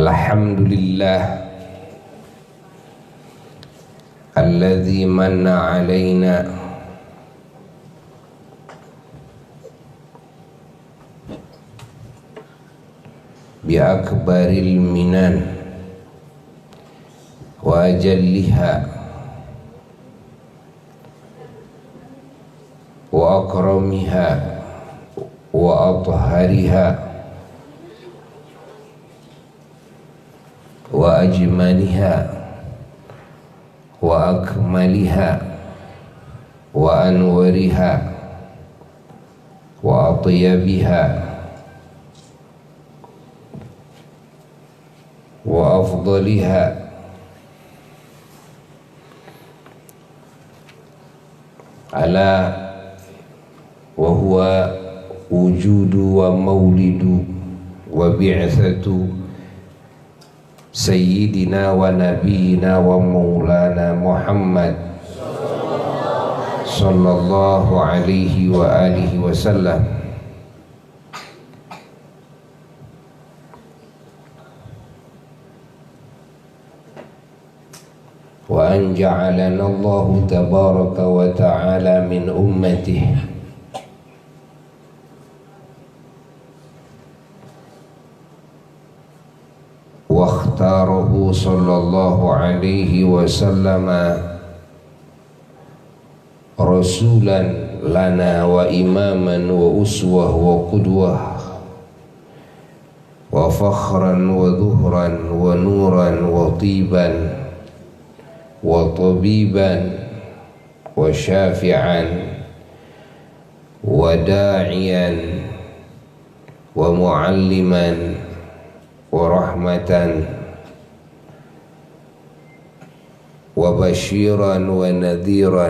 Alhamdulillah alladzi manna alaina bi akbaril minan wa ajalliha wa akramiha wa athhariha wa ajmaliha wa akmaliha wa anwariha wa atyabiha wa afdaliha ala wa huwa wujudu wa maulidu wa bi'thatu sayyidina wa nabiyina wa maulana Muhammad sallallahu alaihi wa alihi wasallam. Wa an ja'alana Allahu tabaraka wa ta'ala min ummatihi واختاره صلى الله عليه وسلم رسولا لنا وإماما وأسوة وقدوة وفخرا وظهرا ونورا وطيبا وطبيبا وشافعا وداعيا ومعلما ورحمة وبشيرا ونذيرا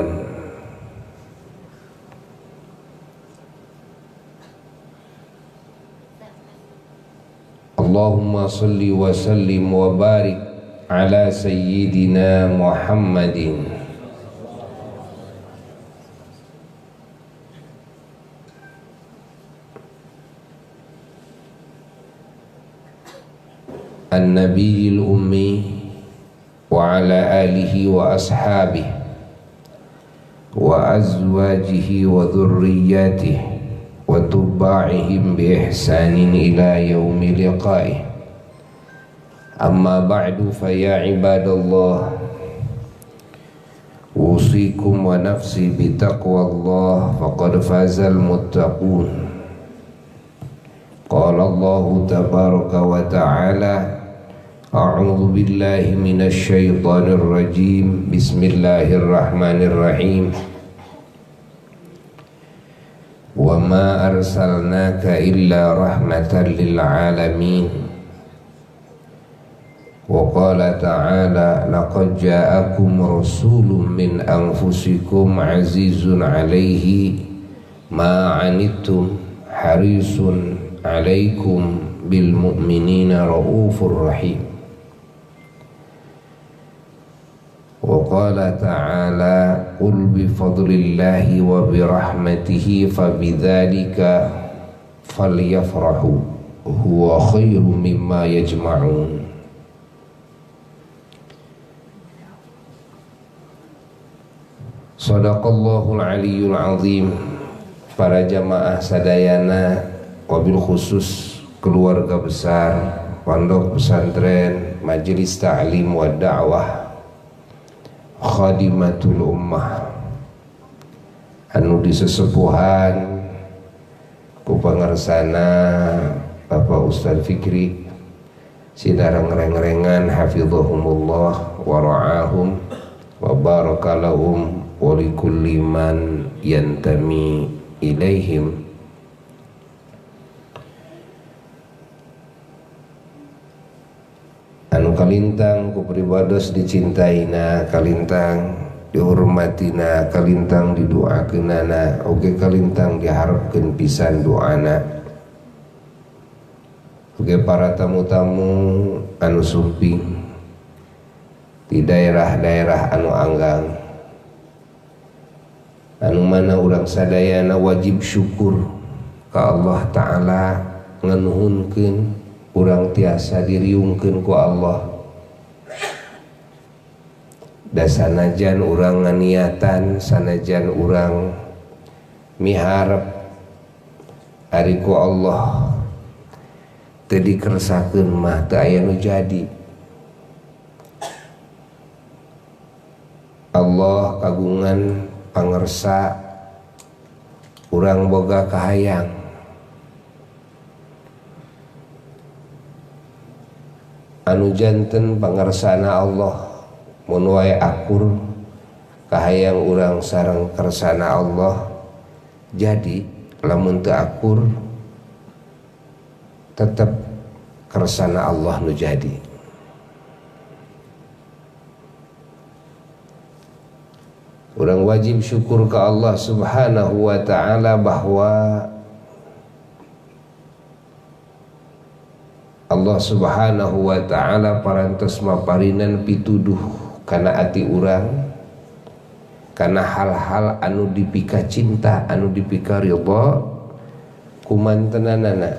اللهم صل وسلم وبارك على سيدنا محمد النبي الأمي وعلى آله وأصحابه وأزواجه وذرياته وتباعهم بإحسان إلى يوم لقائه. أما بعد فيا عباد الله، أوصيكم ونفسي بتقوى الله فقد فاز المتقون. قال الله تبارك وتعالى: أعوذ بالله من الشيطان الرجيم، بسم الله الرحمن الرحيم، وما أرسلناك إلا رحمة للعالمين. وقال تعالى: لقد جاءكم رسول من أنفسكم عزيز عليه ما عنتم حريص عليكم بالمؤمنين رؤوف رحيم. وقال تعالى: قل بفضل الله وبرحمته فبذلك فليفرحوا هو خير مما يجمعون. Sadaqallahul aliyyul azim. Para jamaah sadayana, wabil khusus keluarga besar Pondok Pesantren Majelis Ta'lim wa Da'wah Khadimatul Ummah anu disesepuhan ku pangersana Bapak Ustaz Fikri sidarang reng-rengan hafizahumullah wa ra'ahum wa barakalahum wa likulli man yantami ilaihim. Anu kalintang ku pribados dicintaina, kalintang dihormatina, kalintang didoakeunana, oge kalintang diharapkeun pisan doana. Oge para tamu-tamu anu sumping di daerah-daerah anu anggang, anu mana urang sadayana wajib syukur ka Allah Ta'ala nganuhunkeun urang tiasa diriungkeun ku Allah. Da sanajan urang nganiatan, sanajan urang miharep ari ku Allah teu dikersakeun mah teu aya nu jadi. Allah kagungan pangersa urang boga kahayang. Anu janten pangersana Allah mun wae akur kahayang urang sareng kersana Allah, jadi lamun teu akur tetep kersana Allah nu jadi. Urang wajib syukur ke Allah Subhanahu wa ta'ala bahwa Allah Subhanahu wa ta'ala parantos maparinan pituduh kana ati urang, kana hal-hal anu dipika cinta, anu dipika ridha kumantenanana,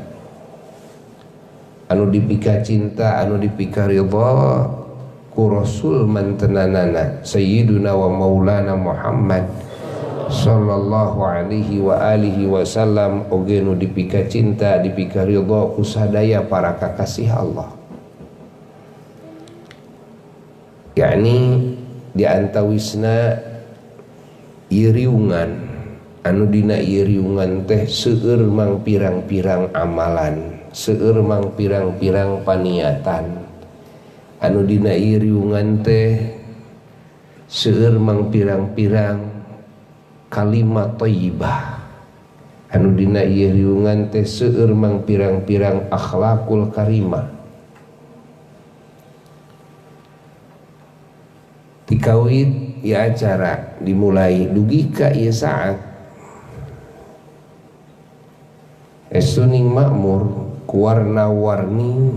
anu dipika cinta, anu dipika ridha ku Rasul mantenanana Sayyiduna wa Maulana Muhammad sallallahu alaihi wa alihi wasallam, oge nu dipika cinta, dipika ridha ku sadaya para kakasih Allah. Yakni di antawisna ieu riungan, anu dina ieu riungan teh seueur mang pirang-pirang amalan, seueur mang pirang-pirang paniatan, anu dina ieu riungan teh seueur mang pirang-pirang kalimat thayyibah, anu dina ieu riungan teh seueur mang pirang-pirang akhlakul karimah. Tikawit ieu acara dimulai dugi ka ieu saat esuning makmur ku warna-warni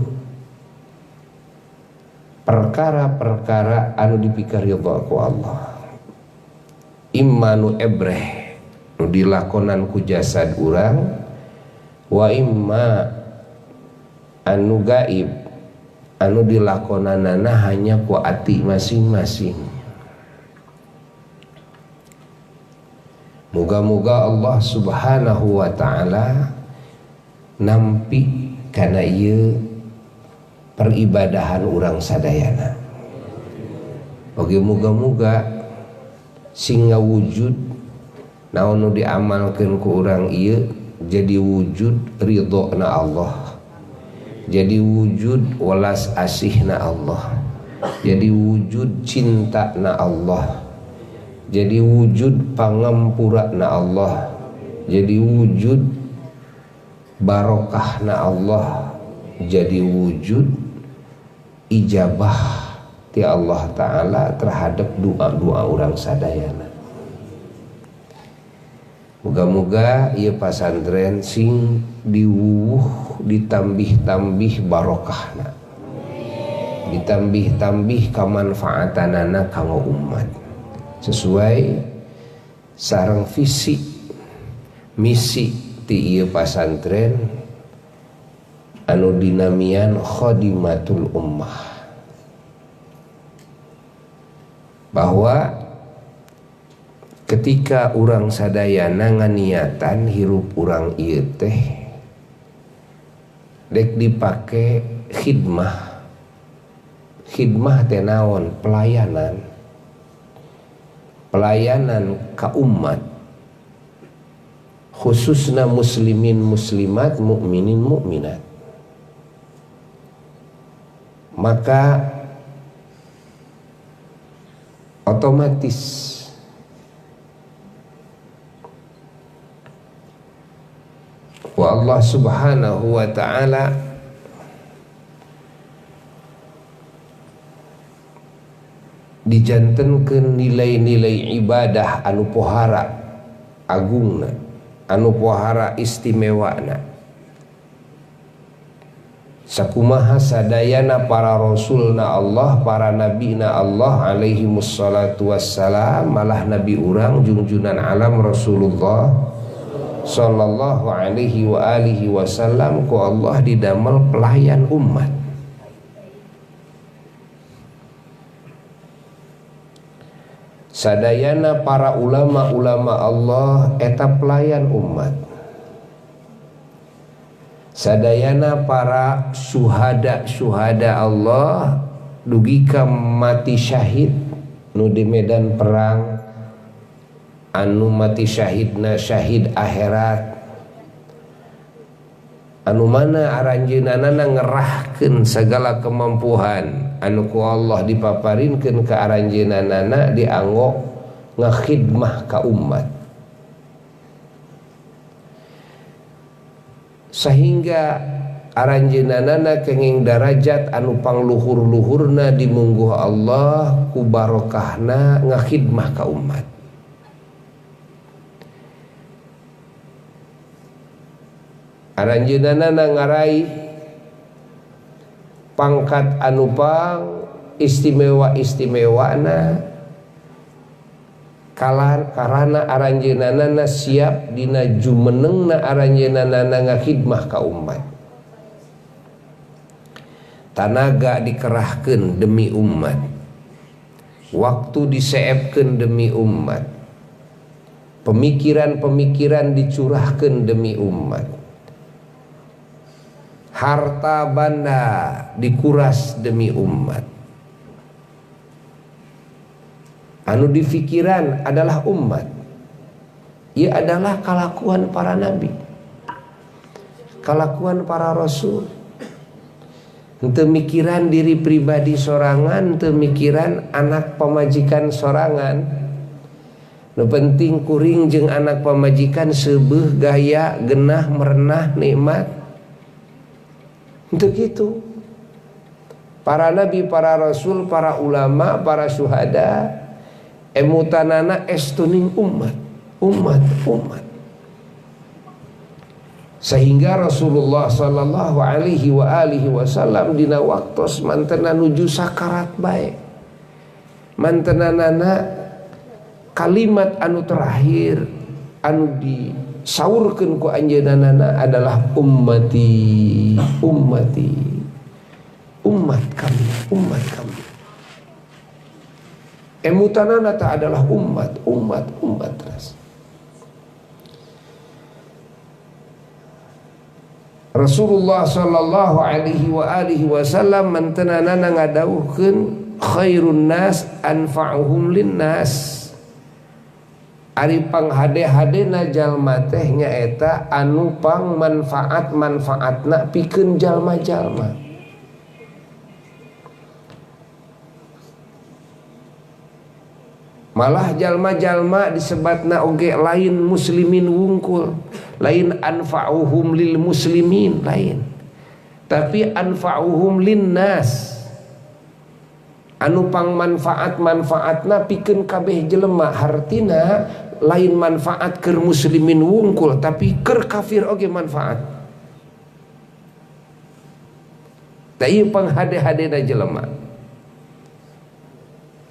perkara-perkara anu dipikaridha ku Allah. Imma nu ebreh nu dilakonan ku jasad urang, wa imma anu gaib anu dilakonanana hanya ku ati masing-masing. Muga-muga Allah Subhanahu wa ta'ala nampi kana ieu peribadahan urang sadayana. Oge muga-muga sing ngawujud naon nu diamalkeun ku urang ieu jadi wujud ridhona Allah, jadi wujud welas asihna Allah, jadi wujud cintana Allah, jadi wujud pangampurana Allah, jadi wujud barokahna Allah, jadi wujud ijabah ti Allah Ta'ala terhadap doa-doa urang sadayana. Muga-muga ieu pasantren sing diwuwuh ditambih-tambih barokahna, ditambih-tambih kamanfaatanana kanggo umat sesuai sareng visi misi ti ieu pasantren anu dinamian khadimatul ummah, bahwa ketika urang sadayana nganiatan hirup urang ieu teh dek dipake khidmah. Khidmah teh naon? Pelayanan. Pelayanan ka umat, khususna muslimin muslimat, mukminin mukminat. Maka otomatis wa Allah Subhanahu wa ta'ala dijantenkeun nilai-nilai ibadah anu pohara agungna, anu pohara istimewana. Sakumaha sadayana para rasulna Allah, para nabina Allah alaihi mussalatu wassalam, malah nabi urang jungjunan alam Rasulullah sallallahu alaihi wa alihi wasallam ku Allah didamel pelayan umat. Sadayana para ulama-ulama Allah eta pelayan umat. Sadayana para syuhada-syuhada Allah dugi ka mati syahid nu di medan perang, anu mati syahidna syahid akhirat, anu mana aranjeunana ngerahkeun segala kemampuan anu ku Allah dipaparinkeun ka aranjeunana dianggo ngakhidmah ka umat, sehingga aranjeunana kenging darajat anu pangluhur-luhurna dimungguh Allah ku barokahna ngakhidmah ka umat. Aranjeunana ngaraih pangkat anu pang istimewa-istimewana karana aranjeunana siap dina jumenengna aranjeunana ngakhidmah ka umat. Tanaga dikerahkeun demi umat, waktu diseepkeun demi umat, pemikiran-pemikiran dicurahkeun demi umat, harta banda dikuras demi umat. Anu difikiran adalah umat. Ia adalah kalakuan para nabi, kalakuan para rasul. Henteu mikiran diri pribadi sorangan, henteu mikiran anak pamajikan sorangan. Nu penting kuring jeung anak pamajikan seubeuh gaya genah merenah nikmat. Untuk itu para nabi, para rasul, para ulama, para syuhada emutanana estuning umat, umat, umat. Sehingga Rasulullah sallallahu alaihi wa alihi wasallam dina waktos mantena nuju sakarat bae, mantenanana kalimat anu terakhir anu di saurkeun ku anjeunna adalah ummati, ummati, umat kami, umat kami. Emutanana ta adalah umat, umat, umat terus. Rasulullah sallallahu alaihi wa alihi wasallam mantenanana ngadawuhkeun khairun nas anfa'uhum linnas. Ari panghade-hadena jalma teh nyaeta anu pang manfaat-manfaatna pikeun jalma-jalma. Malah jalma-jalma disebatna oge lain muslimin wungkul, lain anfa'uhum lil muslimin lain, tapi anfa'uhum linnas. Anu pang manfaat-manfaatna pikeun kabeh jelema, hartina lain manfaat keur muslimin wungkul tapi keur kafir oge manfaat. Tah ieu panghade-hadena jelema.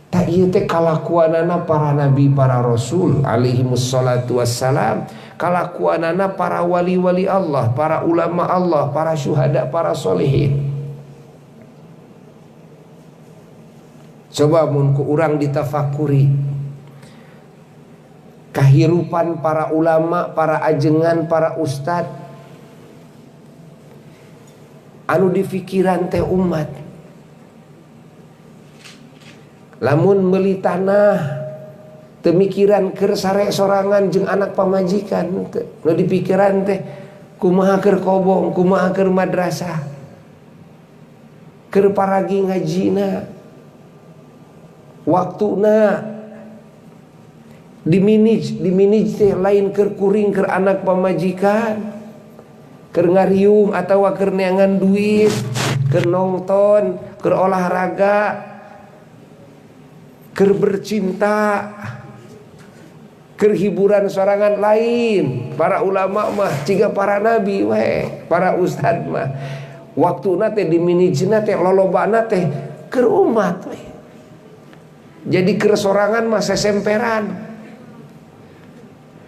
Tah ieu teh kalakuanana para nabi, para rasul alaihi wassalatu wassalam, kalakuanana para wali-wali Allah, para ulama Allah, para syuhada, para solehin. Coba mun ku urang ditafakuri kahirupan para ulama, para ajengan, para ustad anu difikiran teh umat. Lamun meuli tanah teu mikiran keur sare sorangan jeung anak pamajikan, nu dipikiran teh kumaha keur kobong, kumaha keur madrasah, keur paragi ngajina. Waktuna diminij teh lain keur kuring keur anak pamajikan, keur ngariung atawa keur neangan duit, keur nonton, keur olahraga, keur bercinta, keur hiburan sorangan lain. Para ulama mah ciga para nabi we, para ustad mah waktuna teh diminijna teh lolobana teh keur umat we. Jadi keur sorangan mah sesemperan.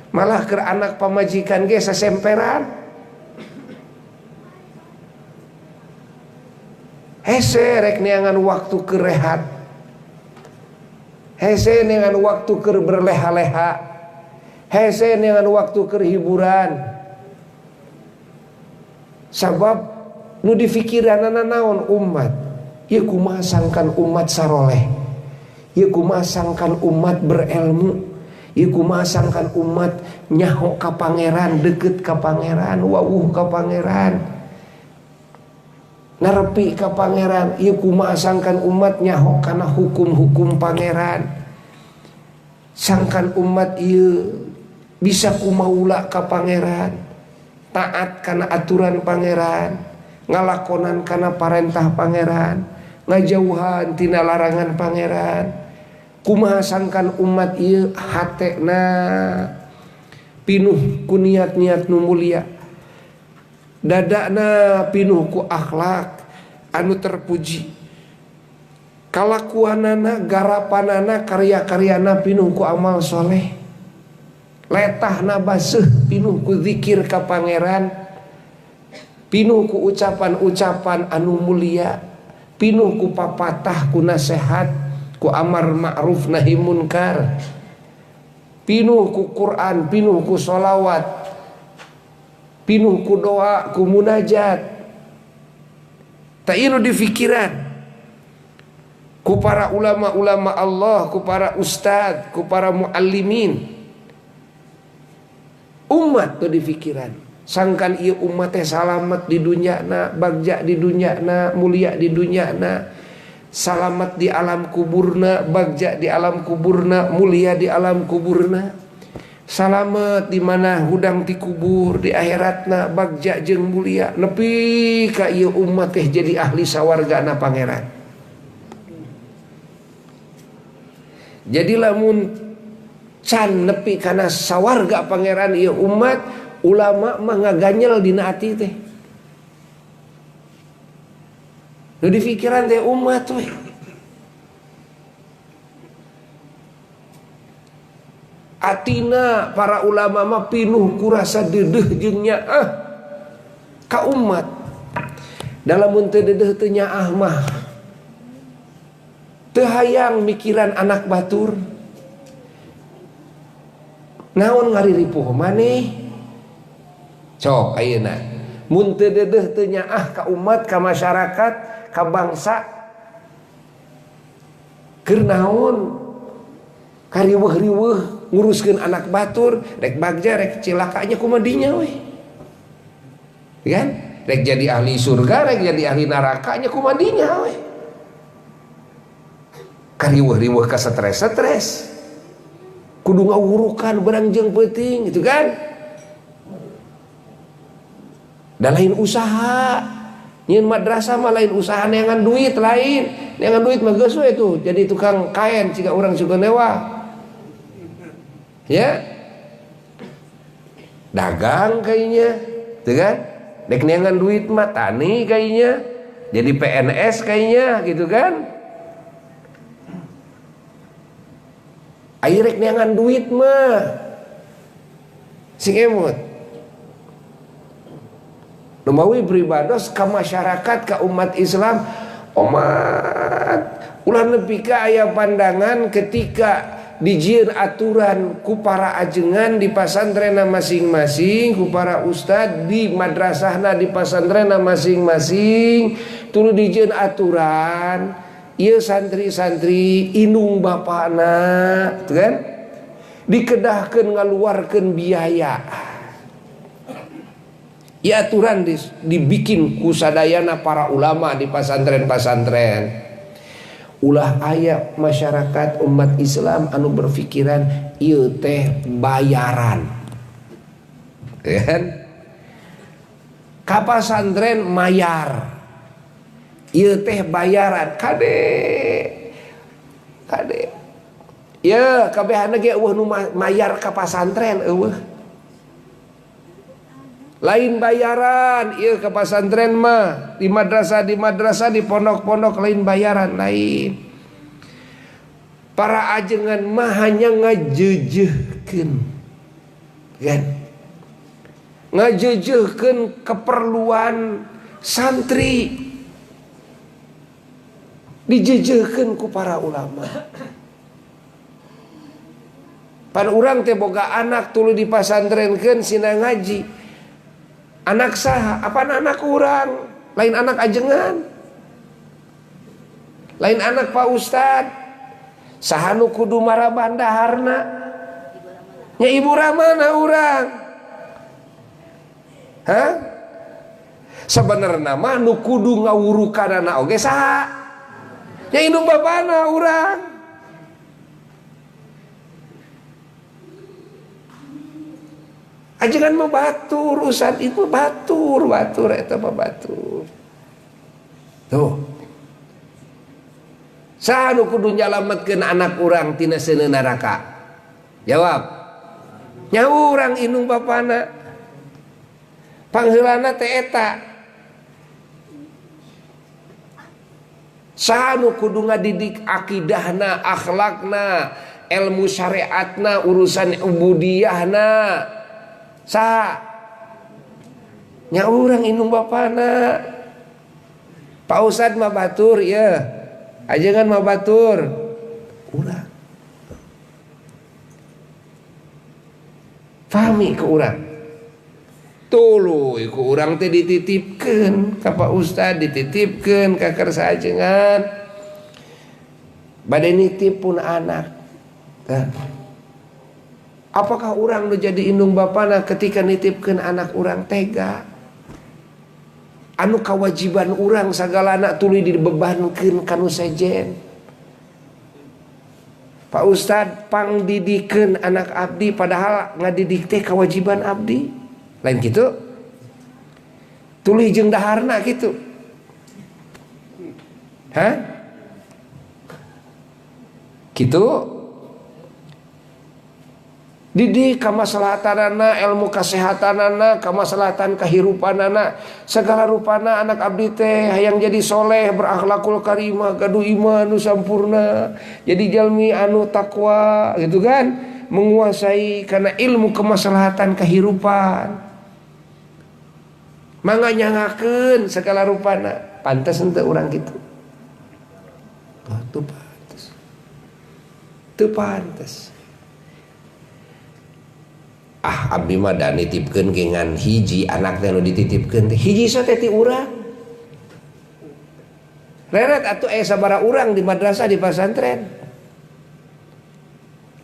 Malah keur anak pamajikan ge sasemperan. Hese rek neangan waktu keur rehat. Hese neangan waktu keur berleha-leha. Hese neangan waktu keur hiburan. Sabab nu difikiranana naon umat. Ieu kumaha sangkan umat saroleh. Ieu kumaha sangkan umat berilmu. Ieu kumaha sangkan umat nyaho ka pangeran, deket ka pangeran, wawuh ka pangeran, narepi ka pangeran. Ieu kumaha sangkan umat nyaho kana hukum-hukum pangeran. Sangkan umat ieu bisa kumaula ka pangeran, taat kana aturan pangeran, ngalakonan kana parentah pangeran, ngajauhan tina larangan pangeran. Kumaha sangkan umat ieu hatena pinuh ku niat-niat nu mulia, dadana pinuh ku akhlak anu terpuji, kalakuanana, garapanana, karya-karyana pinuh ku amal soleh, letahna baseuh pinuh ku zikir ka pangeran, pinuh ku ucapan-ucapan anu mulia, pinuh ku papatah ku nasehat, ku amar ma'ruf nahi munkar, pinuh ku Quran, pinuh ku sholawat, pinuh ku doa, ku munajat. Tak ieu nu difikiran ku para ulama-ulama Allah, ku para ustad, ku para muallimin. Umat tu difikiran. Sangkan ieu umat teh salamet di dunyana, bagja di dunyana, mulia di dunyana, salamet di alam kuburna, bagja di alam kuburna, mulia di alam kuburna, salamet di mana hudang ti kubur di akhiratna, bagja jeung mulia, nepi ka ieu umat teh jadi ahli sawargana pangeran. Jadi lamun can nepi kana sawarga pangeran ieu umat, ulama mah ngaganyel dina ati teh. Nu dipikiran teh umat we. Atina para ulama mah pinuh ku rasa dedeuh jeung nyaah ka umat. Dalam mun teu dedeuh teu nyaah mah teu hayang mikiran anak batur. Naon ngariripuh maneh? Cok ayeuna. Mun teu dedeuh teu nyaah ka umat, ka masyarakat, ka bangsa, keur naon kariweuh-riweuh nguruskeun anak batur, rek bagja rek cilakanya kumaha dinya we. Kan? Rek jadi ahli surga, rek jadi ahli nerakanya kumaha dinya we. Kariweuh-riweuh ka stres-stres. Kudu ngawurukan berang jeung peuting gitu kan. Da lain usaha. Nyeun madrasah mah lain usaha neangan duit lain. Neangan duit mah geus we tuh jadi tukang kain jika urang Sukanewa. Ya. Dagang kayaknya, tuh kan? Dek neangan duit mah tani kayaknya. Jadi PNS kayaknya gitu kan. Ayo rek neangan duit mah sing emut. Numawi pribados ka masyarakat, ka umat Islam, umat ulah nepi ka aya pandangan ketika dijieun aturan ku para ajengan di pasantrenna masing-masing, ku para ustad di madrasahna di pasantrenna masing-masing, tuluy dijieun aturan ieu santri-santri indung bapana, tuh kan? Dikedahkeun ngaluarkeun biaya. Ya aturan dibikin ku sadayana para ulama di pasantren-pasantren. Ulah aya masyarakat umat Islam anu berpikiran ieu teh bayaran. Ya kan? Ka pasantren mayar. Ieu teh bayaran kade. Kade. Ya kabehana ge eueuh nu mayar ka pasantren eueuh. Lain bayaran ieu ka pasantren mah, di madrasah, di pondok-pondok lain bayaran lain. Para ajengan mah hanya ngajejehkeun. Kan? Ngajejehkeun keperluan santri dijejehkeun ku para ulama. Pan urang teh boga anak tuluy dipasantrenkeun sina ngaji. Anak saha? Apaan anak urang? Lain anak ajengan. Lain anak Pak Ustad. Saha nu kudu maraban daharna? Nya ibu ramana urang. Hah? Sebenarnya mah nu kudu ngawurukanana oge saha? Nya indung bapana urang. Ajengan mah batur, ustad itu batur, batur eta mah batur. Tuh. Saha nu kudu nyalametkeun anak urang tina seuneu neraka? Jawab. Nya urang indung bapana. Pangheulana teh eta. Saha nu kudu ngadidik akidahna, akhlakna, ilmu syariatna, urusan ubudiyahna? Saha? Nya urang indung bapana. Pak Ustad mah batur ya. Ajengan mah batur. Urang. Fahmi ke urang. Tuluy ku urang teh dititipkeun ka Pak Ustad, dititipkeun ka kersa ajengan. Bade nitip pun anak. Tah. Apakah urang nu jadi indung bapana ketika nitipkeun anak urang tega? Anu kewajiban urang sagalana tuluy dibebankeun ka nu sejen. Pak Ustad pangdidikeun anak abdi padahal ngadidik teh kewajiban abdi. Lain gitu. Tuluy jeung daharna gitu. Hah? Gitu. Didik kamaslahatanana, ilmu kasehatanana, kamaslahatan kahirupanana, segala rupana anak abdi teh hayang jadi soleh, berakhlakul karimah, gaduh iman nu sampurna, jadi jalmi anu takwa, gitu kan? Menguasai karena ilmu kemaslahatan kehidupan. Mangga nyangakeun segala rupana, pantes henteu urang kitu. Oh, teu pantes. Teu pantes. Ah, abdi mah da nitipkeun ge ngan hiji anak teh nu dititipkeun teh hiji so teh ti urang. Reret atuh aya sabaraha urang di madrasah di pasantren.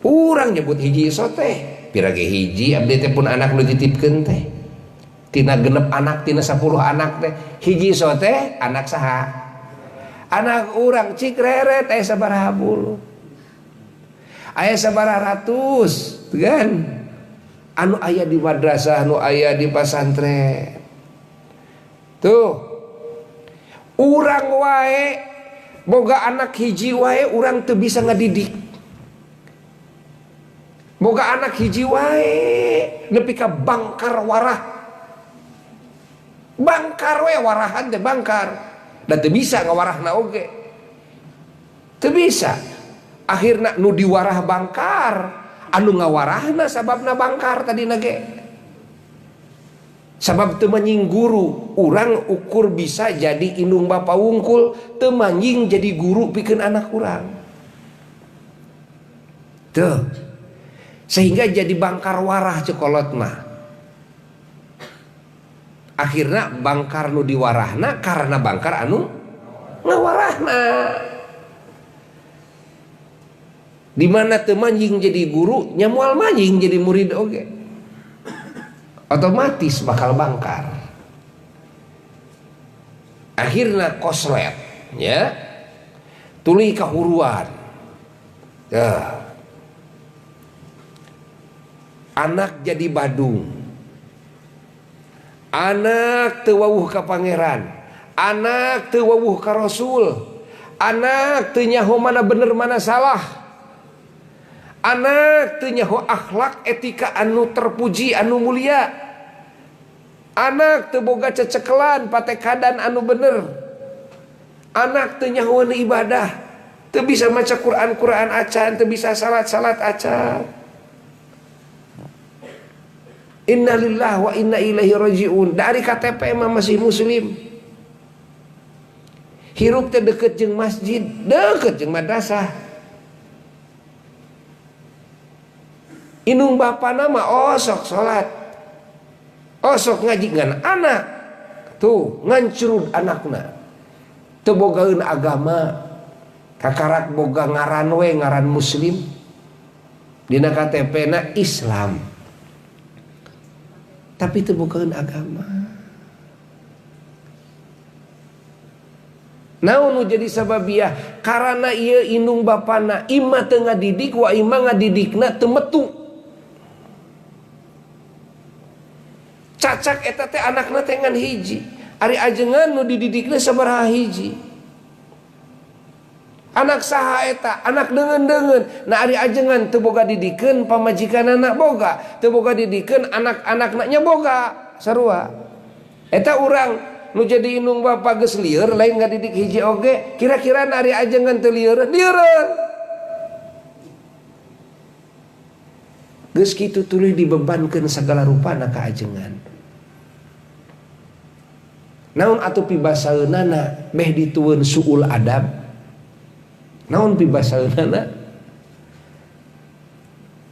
Urang nyebut hiji so teh, pira ge hiji abdi teh pun anak nu dititipkeun teh. Tina genep anak, tina 10 anak teh, hiji so teh anak saha? Anak urang cik reret aya sabaraha bulu. Aya sabaraha ratus, kan? Anu aya di madrasah, anu aya di pasantren. Tuh. Urang wae boga anak hiji wae urang teu bisa ngadidik. Boga anak hiji wae nepi ka bangkar warah. Bangkar we warahan teh bangkar. Da teu bisa ngawarahna oge. Teu bisa. Akhirna nu diwarah bangkar, anu ngawarahna sababna bangkar tadina ge. Sabab teu manying guru, urang ukur bisa jadi indung bapa wungkul, teu manying jadi guru pikeun anak urang. Tuh. Sehingga jadi bangkar warah cekolot mah. Akhirna bangkar nu diwarahna karena bangkar anu ngawarahna. Di mana teu manjing jadi guru, nya moal manjing jadi murid oge. Otomatis bakal bangkar. Akhirna koslet, ya. Tuluy kahuruan. Ya. Anak jadi badung. Anak teu wawuh ka pangeran, anak teu wawuh ka rasul, anak teu nyaho mana bener mana salah. Anak teu nyaho akhlak etika anu terpuji anu mulia. Anak teu boga cecekelan patekadan anu bener. Anak teu nyaho ibadah, teu bisa maca Quran-Quran acan, teu bisa salat-salat acan. Innalillahi wa inna ilaihi rajiun. Dari KTP mah masih muslim. Hirup teh deket jeung masjid, deket jeung madrasah. Indung bapana mah osok salat. Osok ngaji ngan anak. Tuh ngancurud anakna. Teu bogaeun agama. Kakarak boga ngaran we ngaran muslim. Dina KTP na Islam. Tapi teu bogaeun agama. Naon nu jadi sababiah? Karana ieu indung bapana imah teu ngadidik wa imah ngadidikna teu metu. Cacak eta teh anakna teh ngan hiji. Ari ajengan nu dididikna sabaraha hiji. Anak saha eta? Anak deungeun-deungeun. Nah ari ajengan teu boga didikeun pamajikanana boga, teu boga didikeun anak-anakna nya boga sarua. Eta urang nu jadi indung bapa geus lieur lain ngadidik hiji oge, kira-kira ari ajengan teu lieur, lieureun. Geus kitu tuluy dibebankeun sagala rupana ka ajengan. Naon atuh pibasaeunana beh ditueun suul adab. Naon pibasaeunana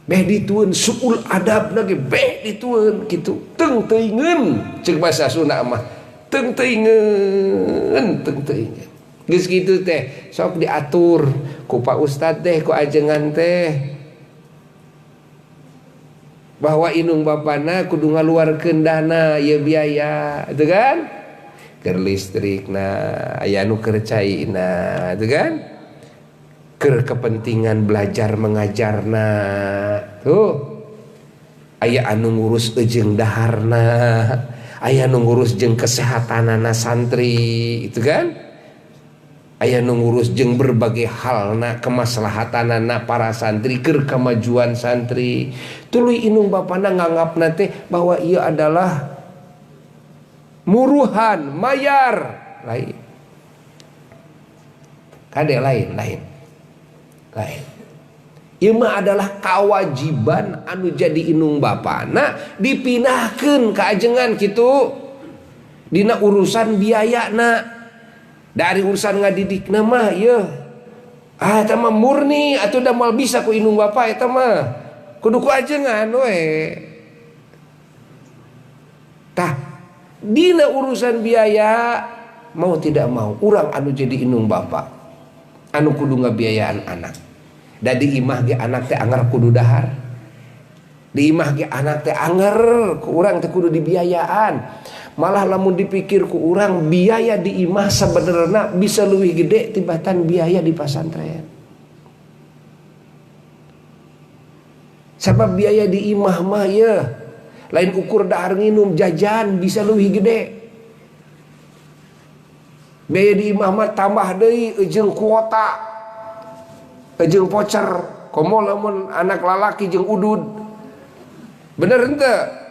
beh ditueun suul adab lagi beh ditueun kitu teung teuingeun ceuk basa Sunda mah. Teung teuingeun, teung teuingeun. Geus kitu teh sok diatur ku Pak Ustad teh ku ajengan teh bahwa indung bapana kudu ngaluarkeun dana ieu biaya, itu kan? Keur listrikna, aya nu keur caina, itu kan? Keur kepentingan belajar mengajarna. Tuh. Aya anu ngurus eujeung daharna. Aya nu ngurus jeung kesehatanana santri, itu kan? Aya nu ngurus jeung berbagai halna kemaslahatanana para santri keur kemajuan santri. Tuluy indung bapana nganggapna teh bahwa ieu adalah muruhan, mayar, lain. Kade lain, lain. Lain. Ieu mah adalah kewajiban anu jadi indung bapana dipindahkeun ka ajengan kitu dina urusan biayana. Dari urusan ngadidikna mah ieu ah eta mah murni atuh da moal bisa ku indung bapa eta mah kudu ku ajengan we. Tah dina urusan biaya mau tidak mau urang anu jadi indung bapa anu kudu ngabiayaan anak. Da di imah ge anak teh anger kudu dahar. Di imah ge anak teh anger ku urang teh kudu dibiayaan. Malah lamun dipikir ku urang biaya di imah sebenarnya bisa leuwih gede tibatan biaya di pasantren. Sabab biaya di imah mah ye lain ukur dahar nginum jajan bisa leuwih gede. Biaya di imah mah tambah deui jeung kuota. Jeung pocer komo lamun anak lalaki jeung udud. Bener henteu?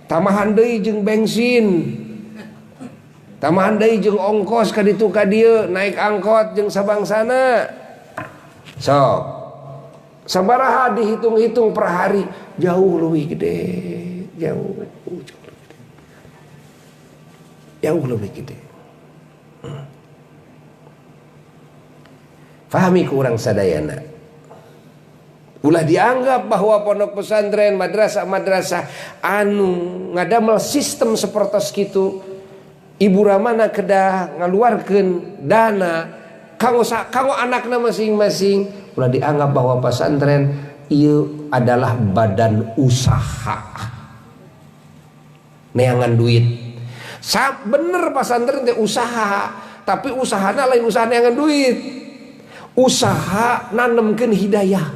Tambahan deui jeung bensin. Tambahan deui jeung ongkos ka ditu ka dieu, naik angkot jeung sabangsana. Sok. Sabaraha dihitung-hitung per hari jauh leuwih gede, jauh, jauh lebih gede. Jauh lebih gede. Fahami kurang sadayana. Ulah dianggap bahwa pondok pesantren, madrasah-madrasah anu ngadamel sistem sepertos kitu, ibu ramana kedah ngaluarkeun dana kanggo kanggo anakna masing-masing. Ulah dianggap bahwa pesantren ieu adalah badan usaha neangan duit. Sa bener pesantren teh usaha, tapi usahana lain usaha neangan duit. Usaha nanemkeun hidayah.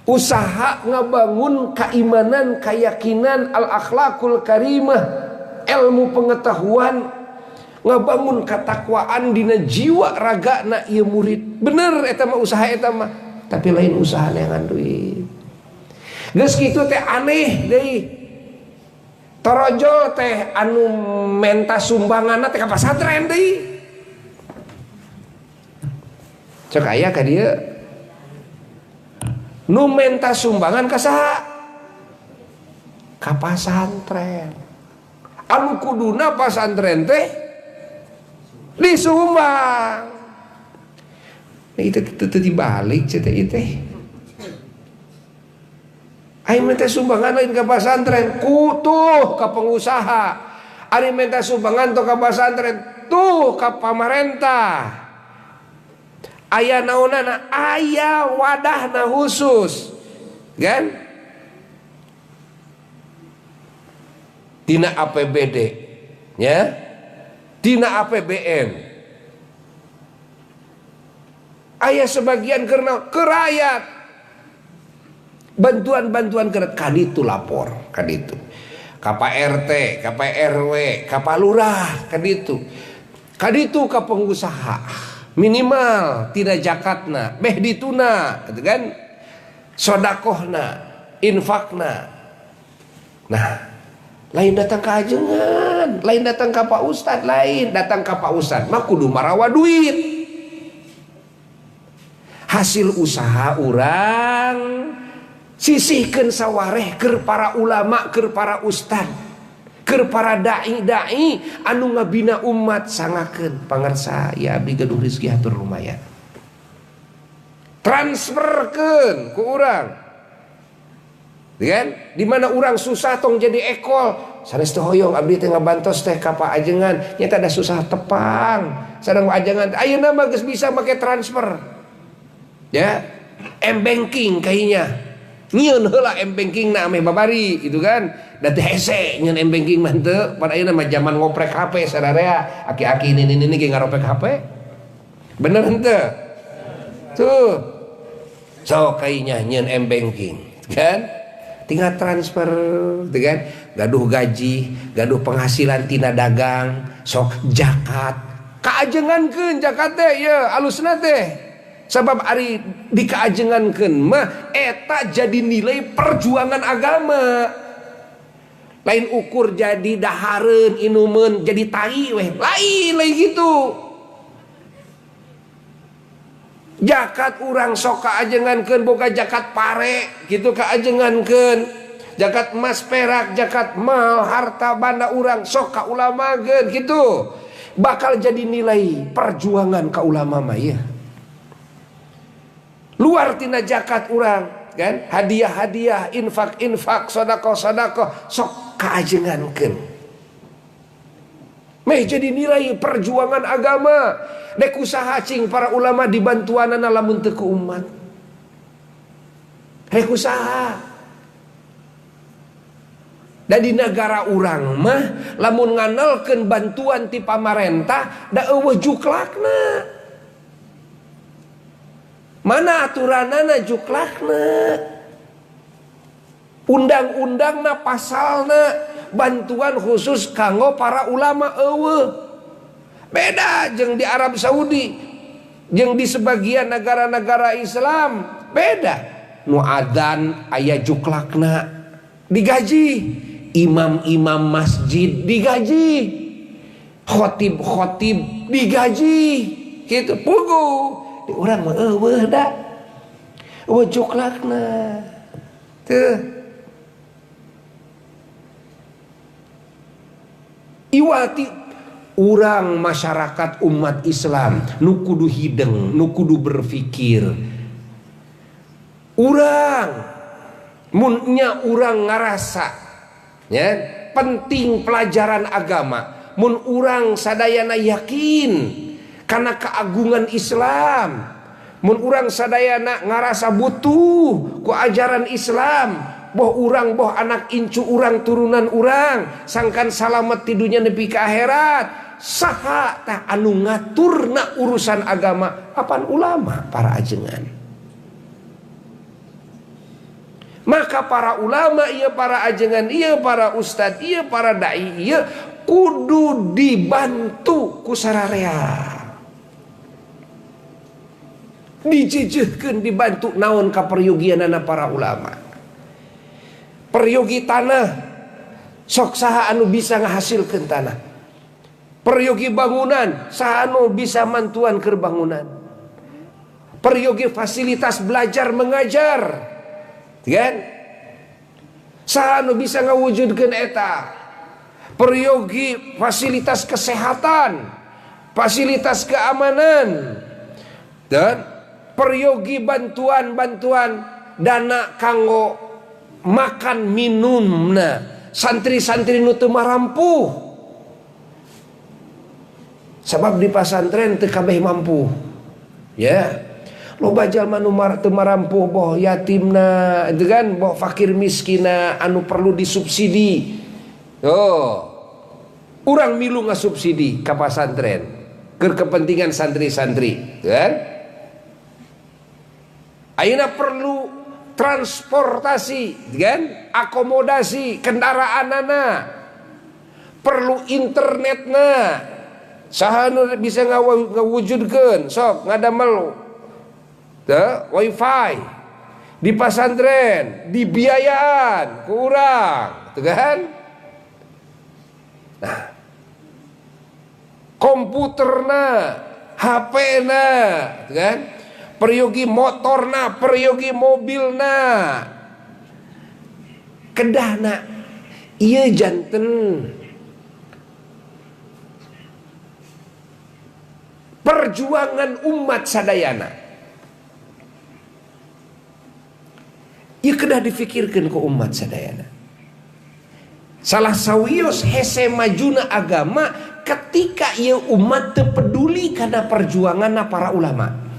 Usaha ngabangun keimanan, keyakinan, al-akhlakul karimah, ilmu pengetahuan, ngabangun ketakwaan dina jiwa raga na ieu murid. Bener eta mah usaha eta mah, tapi lain usaha neangan duit. Geus kitu teh aneh deui. Torojol teh anu menta sumbanganna teh ka pasantren deui. Cek aya ka dieu. Nu menta sumbangan ka saha? Ka pasantren. Anu kuduna pasantren teh disumbang. Nah, itu dibalik cete itu. Ayo minta sumbangan lain ke pasantren, kutuh ke pengusaha. Ari minta sumbangan tuh ke pasantren, tuh ke pamarentah. Aya naonana, aya wadahna khusus, kan? Tina APBD, ya, tina APBN. Aya sebagian karena kerayat bantuan-bantuan ke kaditu lapor kaditu ka Pak RT, ka Pak RW, ka Pak Lurah kaditu, kaditu ka pengusaha minimal tidak jakatna beh dituna gitu kan, sodakohna, infakna. Nah, lain datang ke ajengan, lain datang ke Pak Ustad, lain datang ke Pak Ustad mah kudu marawa duit hasil usaha urang sisihkeun sawareh keur para ulama, keur para ustad, keur para dai-dai anu ngabina umat. Sangakeun pangarsa ya abdi gaduh rezeki hatur lumayan, transferkeun ku urang kan, di mana urang susah tong jadi ekol sanes teh hoyong abdi teh ngabantos teh ka Pak Ajengan nyata ada susah tepang sareng ajengan. Ayeuna mah geus bisa make transfer ya, m-banking kayaknya nyieun heula m-banking na ameh babari gitu kan, da teh hese nyieun m-banking mah teu. Pada ayeuna mah zaman ngoprek HP sararea, aki-aki ini ge ngaropek HP, bener henteu tuh. So kayaknya nyieun m-banking kan tinggal transfer gitu kan, gaduh gaji, gaduh penghasilan tina dagang, sok zakat kaajengankeun zakat teh ya alusna teh. Sebab ari dikaajengankeun mah eta jadi nilai perjuangan agama. Lain ukur jadi dahareun inumeun jadi tai weh, lain lain gitu. Zakat urang sok kaajengankeun boga zakat pare gitu kaajengankeun. Zakat emas perak, zakat mal, harta banda urang sok ka ulamakeun gitu. Bakal jadi nilai perjuangan ka ulama mah ya. Luar tina zakat urang kan, hadiah-hadiah, infak-infak, sedekah-sedekah sok kaajengankeun. Meh jadi nilai perjuangan agama. Dek usaha cing para ulama dibantuanana lamun teu ku umat. Rek usaha. Da di negara urang mah lamun nganalkeun bantuan ti pamarentah da eueuh juklakna. Mana aturanana juklakna, undang-undangna, pasalna, bantuan khusus kanggo para ulama eueuh. Beda jeung di Arab Saudi, jeung di sebagian negara-negara Islam beda. Nu adzan aya juklakna digaji, imam-imam masjid digaji, khotib-khotib digaji, gitu puguh. Di urang mah eueuh da eueuh juklakna teu. Iwati urang masyarakat umat Islam nu kudu hideng, nu kudu berpikir. Urang mun nya urang ngarasa ya penting pelajaran agama, mun urang sadayana yakin karena keagungan Islam, mun urang sadayana ngarasa butuh ku ajaran Islam, boh urang boh anak incu urang turunan urang sangkan salamet ti dunya nepi ka akhirat, saha tah anu ngaturna urusan agama? Apan ulama para ajengan. Maka para ulama ieu, para ajengan ieu, para ustad ieu, para dai ieu kudu dibantu ku sararea. Dijejehkeun dibantu naon kaperyugianana para ulama. Peryogi tanah sok saha anu bisa ngahasilkeun tanah. Peryogi bangunan saha anu bisa mantuan keur bangunan. Peryogi fasilitas belajar mengajar. Kan? Saha nu bisa ngawujudkeun eta? Peryogi fasilitas kesehatan, fasilitas keamanan, dan peryogi bantuan-bantuan dana kanggo makan minumna santri-santri nu teu marampuh. Sebab di pasantren teu kabeh mampu. Ya. Loba jalma nu teu marampuh, boh yatimna, itu kan, boh fakir miskina anu perlu disubsidi. Oh. Urang milu ngasubsidi ka pasantren keur kepentingan santri-santri, kan? Ayeuna perlu transportasi, kan? Akomodasi kendaraanana. Perlu internetna. Saha nu bisa ngawujudkeun sok ngadamel teu wifi di pasantren dibiayaan ku urang, teu kan? Nah, komputerna, HP-na, kan? Peryogi motorna, peryogi mobilna. Kedahna ieu janten perjuangan umat sadayana. Ieu kedah difikirkeun ku umat sadayana. Salah sawios hese majuna agama ketika ieu umat teu peduli kana perjuanganna para ulama.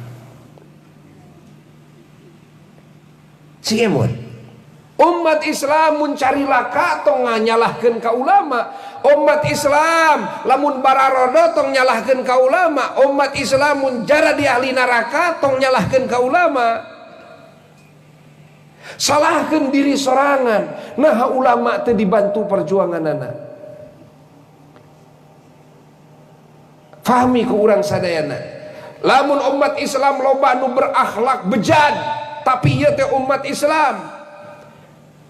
Siemun. Umat Islam mun cari laka tong nganyalahkeun ka ulama. Umat Islam lamun bararodo tong nyalahkeun ka ulama. Umat Islam mun jara di ahli neraka tong nyalahkeun ka ulama. Salahkeun diri sorangan. Nah ulama teu dibantu perjuanganana. Fahmi ku urang sadayana. Lamun umat Islam loba nu berakhlak bejad, tapi ieu teh umat Islam.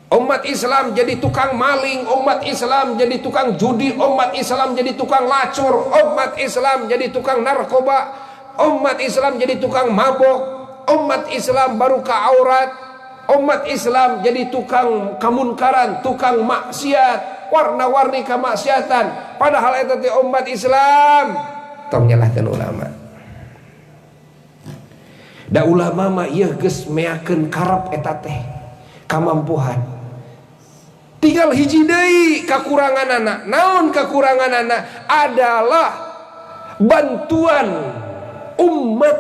Umat Islam jadi tukang maling, umat Islam jadi tukang judi, umat Islam jadi tukang lacur, umat Islam jadi tukang narkoba, umat Islam jadi tukang mabok, umat Islam baru ka aurat, umat Islam jadi tukang kamunkaran, tukang maksiat, warna-warni kemaksiatan. Padahal eta teh umat Islam. Tong nyalahkeun ulama. Da ulama mah ieu geus meakeun karep eta teh kamampuhan. Tinggal hiji deui kakuranganana. Naon kakuranganana? Adalah bantuan umat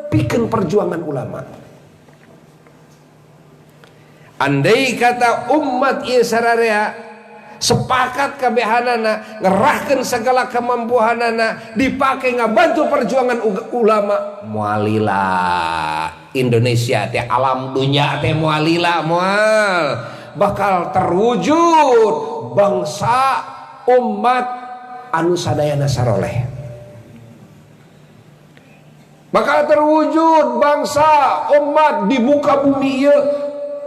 pikeun perjuangan ulama. Andai kata umat ieu sararea sepakat kabehanana, ngerahkeun segala kemampuanana dipake ngabantu perjuangan ulama, moalila Indonesia teh alam dunya teh moalila moal bakal terwujud bangsa umat anu sadayana saroleh. Bakal terwujud bangsa umat di muka bumi ieu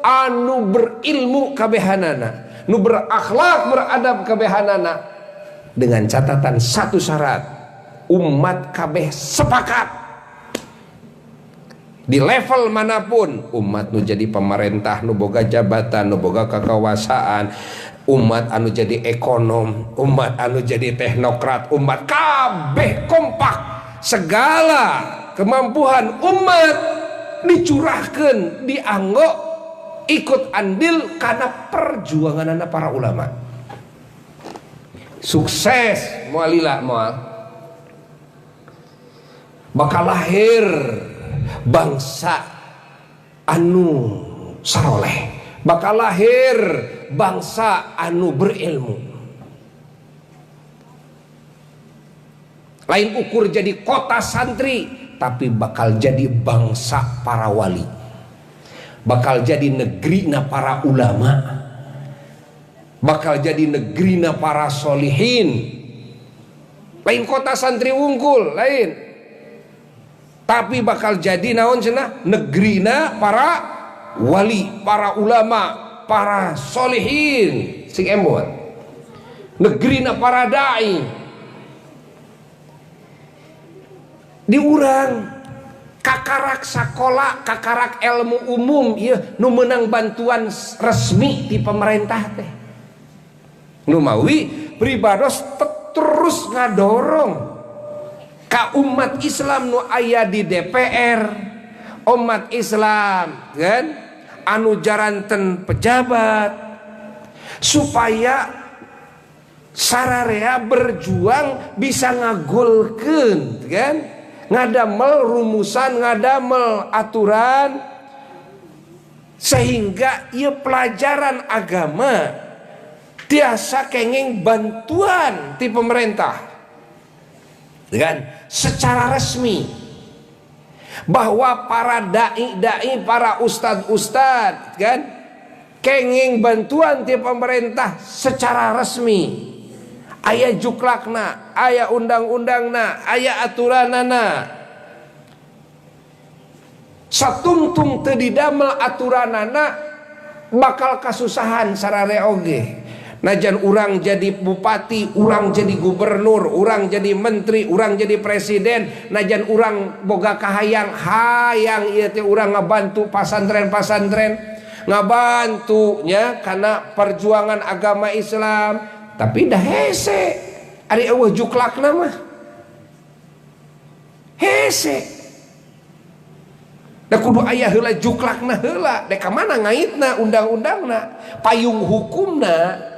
anu berilmu kabehanana, nu berakhlak beradab kabehanana, dengan catatan satu syarat, umat kabeh sepakat. Di level manapun umat nu jadi pemerintah, nu boga jabatan, nu boga kekuasaan, umat anu jadi ekonom, umat anu jadi teknokrat, umat kabeh kompak, segala kemampuan umat dicurahkan, dianggo ikut andil karena perjuangan anak para ulama. Sukses moalila moal bakal lahir bangsa anu saroleh, bakal lahir bangsa anu berilmu. Lain ukur jadi kota santri, tapi bakal jadi bangsa para wali, bakal jadi negerina para ulama, bakal jadi negerina para solihin. Lain kota santri wungkul, lain, tapi bakal jadi naon cenah negerina para wali, para ulama, para solihin, sing embon, negerina para dai. Di urang Kakarak sakola, kakarak ilmu umum ieu nu meunang bantuan resmi ti pemerintah teh. Nu mawi pribados terus ngadorong ka umat Islam nu aya di DPR, umat Islam kan anu jaranten pejabat supaya sararea berjuang bisa ngagolkeun kan, ngadamel rumusan, ngadamel aturan sehingga ieu pelajaran agama tiasa kenging bantuan ti pemerintah kan secara resmi, bahwa para dai-dai, para ustad-ustad kan kenging bantuan ti pemerintah secara resmi. Aya juklakna, aya undang-undangna, aya aturanana. Satungtung teu didamel aturanana bakal kasusahan sararea oge. Najan urang jadi bupati, urang jadi gubernur, urang jadi menteri, urang jadi presiden, najan urang boga kahayang, hayang ieu teh urang ngabantu pasantren-pasantren, ngabantunya karena perjuangan agama Islam, tapi dah hese ari eueuh juklakna mah hese. Da kudu aya heula juklakna heula, dek ka mana ngaitna undang-undangna, payung hukumna.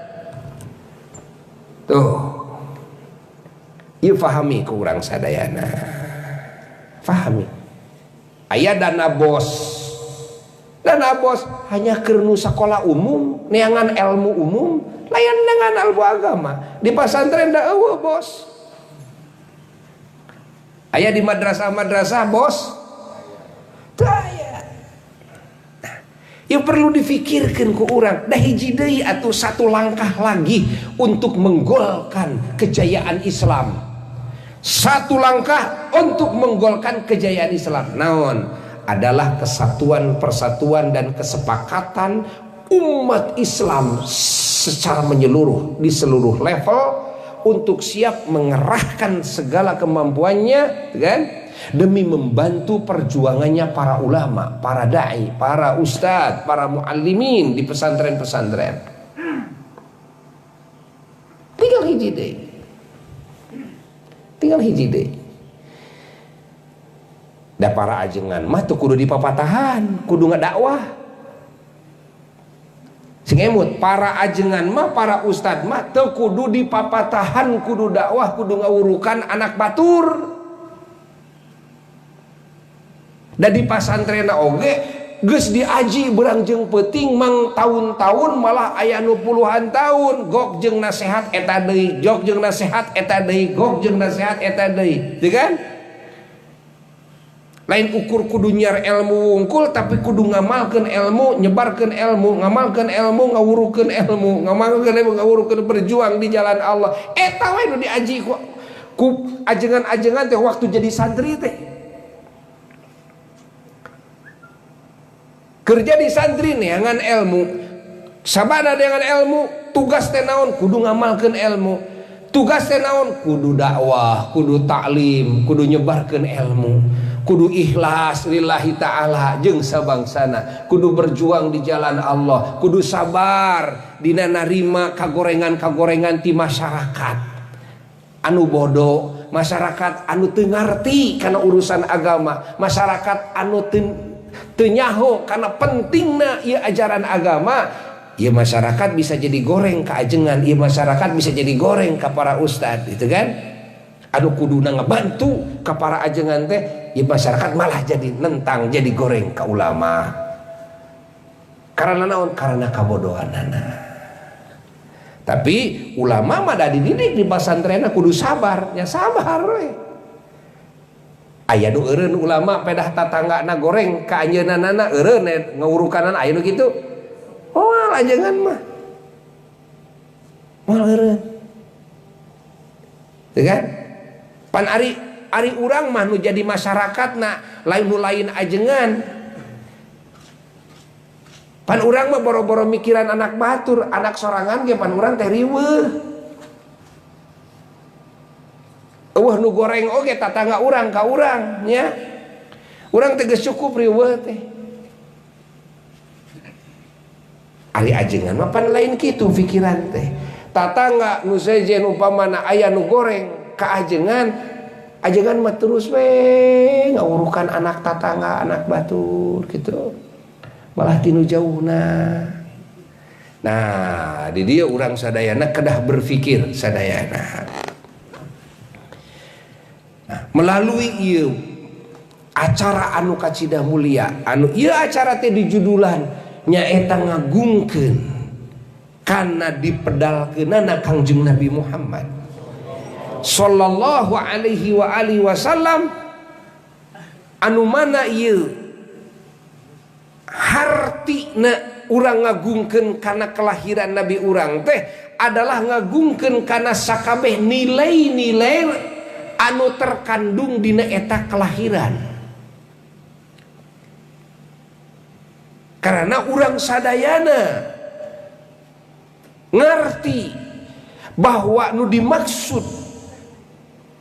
Tuh. Ieu fahami ku urang sadayana. Fahami. Aya dana bos. Dana bos hanya keur nu sakola umum, neangan ilmu umum, lain dengan ilmu agama. Di pasantren da eueuh bos. Aya di madrasah-madrasah bos. Teu aya. Nah, yang perlu difikirkan ku urang, dah hiji deui atuh satu langkah lagi untuk menggolkan kejayaan Islam. Satu langkah untuk menggolkan kejayaan Islam. Naon? Adalah kesatuan, persatuan dan kesepakatan umat Islam secara menyeluruh di seluruh level untuk siap mengerahkan segala kemampuannya kan demi membantu perjuangannya para ulama, para dai, para ustadz, para muallimin di pesantren-pesantren. Tinggal hiji deui. Tinggal hiji deui. Da para ajengan mah tuh kudu dipapatahan, kudu ngadakwah. Sing emut, para ajengan mah, para ustad mah teu kudu dipapatahan, kudu dakwah, kudu ngawurukan anak batur. Da di pasantrena oge geus diaji berang jeung peuting mang tahun-tahun malah aya nu puluhan tahun gok jeung nasehat eta deui, jok jeung nasehat eta deui, gok jeung nasehat eta deui, teu kan? Lain ukur kudu nyiar ilmu wungkul tapi kudu ngamalkeun ilmu, nyebarkeun ilmu, ngamalkeun ilmu, ngawurukeun ilmu, ngamalkeun ilmu, ngawurukeun, berjuang di jalan Allah. Eta we nu diaji ku ajengan-ajengan teh waktu jadi santri teh. Kerja di santri neangan ilmu, sabada dengan ilmu, tugas teh naon kudu ngamalkeun ilmu. Tugas teh naon kudu dakwah, kudu taklim, kudu nyebarkeun ilmu, kudu ikhlas lillahi ta'ala jeung sabangsana, kudu berjuang di jalan Allah, kudu sabar dina narima kagorengan-kagorengan ti masyarakat anu bodoh, masyarakat anu teu ngarti kana urusan agama, masyarakat anu teu nyaho kana pentingna ieu ajaran agama. Ieu masyarakat bisa jadi goreng ka ajengan, ieu masyarakat bisa jadi goreng ka para ustad, gitu kan? Anu kuduna ngebantu ka para ajengan teh, ieu masyarakat malah jadi nentang, jadi goreng ka ulama. Karena naon? Karena kabodohanana. Tapi ulama mah da dididik di pasantrenna kudu sabar, nya sabar we. Aya nu eureun ulama pedah tatanggana goreng ka anjeunna eureun ngawurukanana aya nu kitu. Moal ajengan mah. Moal eureun. Teu kan? Pan ari urang mah nu jadi masyarakatna lain nu lain ajengan. Pan urang mah boro-boro mikiran anak batur, anak sorangan ge pan urang teh riweuh. Eueuh nu goreng oge tatangga urang ka urang nya. Urang teh geus cukup riweuh teh. Ari ajengan mah pan lain kitu pikiran teh. Tatangga nu sejen umpamana aya nu goreng ka ajengan, ajengan mah terus we ngawurukan anak tatangga, anak batur gitu. Malah tinu jauhna. Nah, di dieu urang sadayana kedah berpikir sadayana. Nah, melalui ieu acara anu kacida mulia, anu ieu acara teh dijudulan nyaeta ngagungkeun kana dipedalkeunana Kangjeng Nabi Muhammad sallallahu alaihi wa alihi wasallam, anu mana ieu hartina urang ngagungkeun kana kelahiran Nabi urang teh adalah ngagungkeun kana sakabeh nilai-nilai anu terkandung dina eta kelahiran. Karena urang sadayana ngerti bahwa nu dimaksud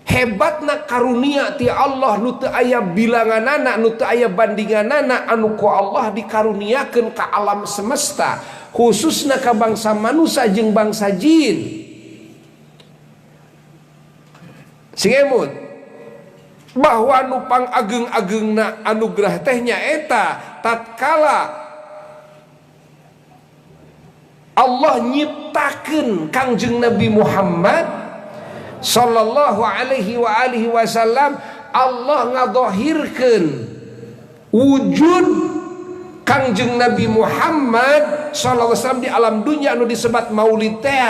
hebatna karunia ti Allah nu teu aya bilanganana, nu teu aya bandinganana, anu ku Allah dikaruniakeun ka alam semesta, khususna ka bangsa manusia jeung bangsa jin. Sing emut bahwa nu pangageng-agengna anugerah teh nyaeta tatkala Allah nyiptakeun Kangjeng Nabi Muhammad sallallahu alaihi wa alihi wasallam, Allah ngadohirkeun wujud Kangjeng Nabi Muhammad sallallahu alaihi wasallam di alam dunia anu disebat maulid teh.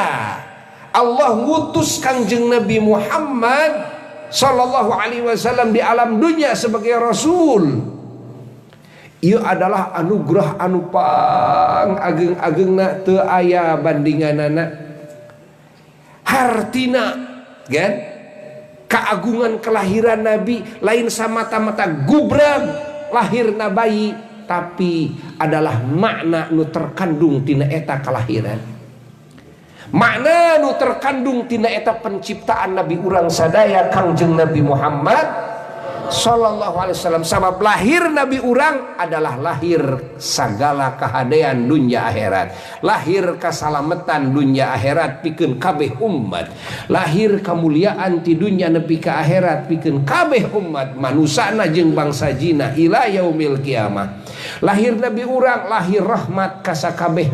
Allah ngutus Kangjeng Nabi Muhammad sallallahu alaihi wasallam di alam dunia sebagai rasul. Ieu adalah anugerah anu pang ageng-agengna teu aya bandinganana. Hartina kan keagungan kelahiran Nabi lain samata-mata gubrag lahirna bayi, tapi adalah makna nu terkandung tina eta kelahiran, makna nu terkandung tina eta penciptaan Nabi urang sadaya Kangjeng Nabi Muhammad sallallahu alaihi wasallam. Sabab lahir Nabi urang adalah lahir sagala kahadean dunia akhirat, lahir kasalamatan dunia akhirat pikeun kabeh umat, lahir kemuliaan ti dunia nepi ka akhirat pikeun kabeh umat manusana jeung bangsa jina ila yaumil kiamah. Lahir Nabi urang lahir rahmat kasakabeh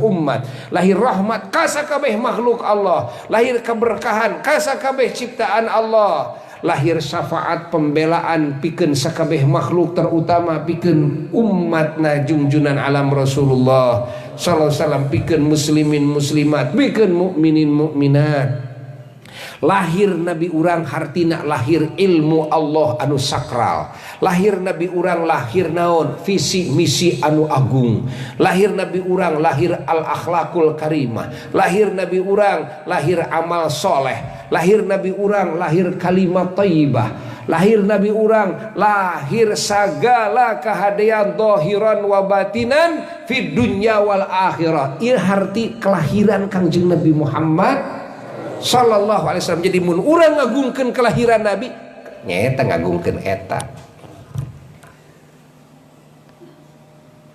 umat, lahir rahmat kasakabeh makhluk Allah, lahir keberkahan kasakabeh ciptaan Allah, lahir syafaat pembelaan pikeun sakabeh makhluk terutama pikeun umatna junjunan alam Rasulullah sallallahu alaihi wasallam, pikeun muslimin muslimat, pikeun mukminin mukminat. Lahir Nabi urang hartina lahir ilmu Allah anu sakral, lahir Nabi urang lahir naon visi misi anu agung, lahir Nabi urang lahir al akhlakul karimah, lahir Nabi urang lahir amal soleh, lahir Nabi urang lahir kalimat thayyibah, lahir Nabi urang lahir sagala kahadean dohiran wa batinan fid dunya wal akhirah. Ieu harti kelahiran Kangjeng Nabi Muhammad sallallahu alaihi wasallam. Jadi mun urang ngagungkeun kelahiran Nabi nyaeta ngagungkeun eta.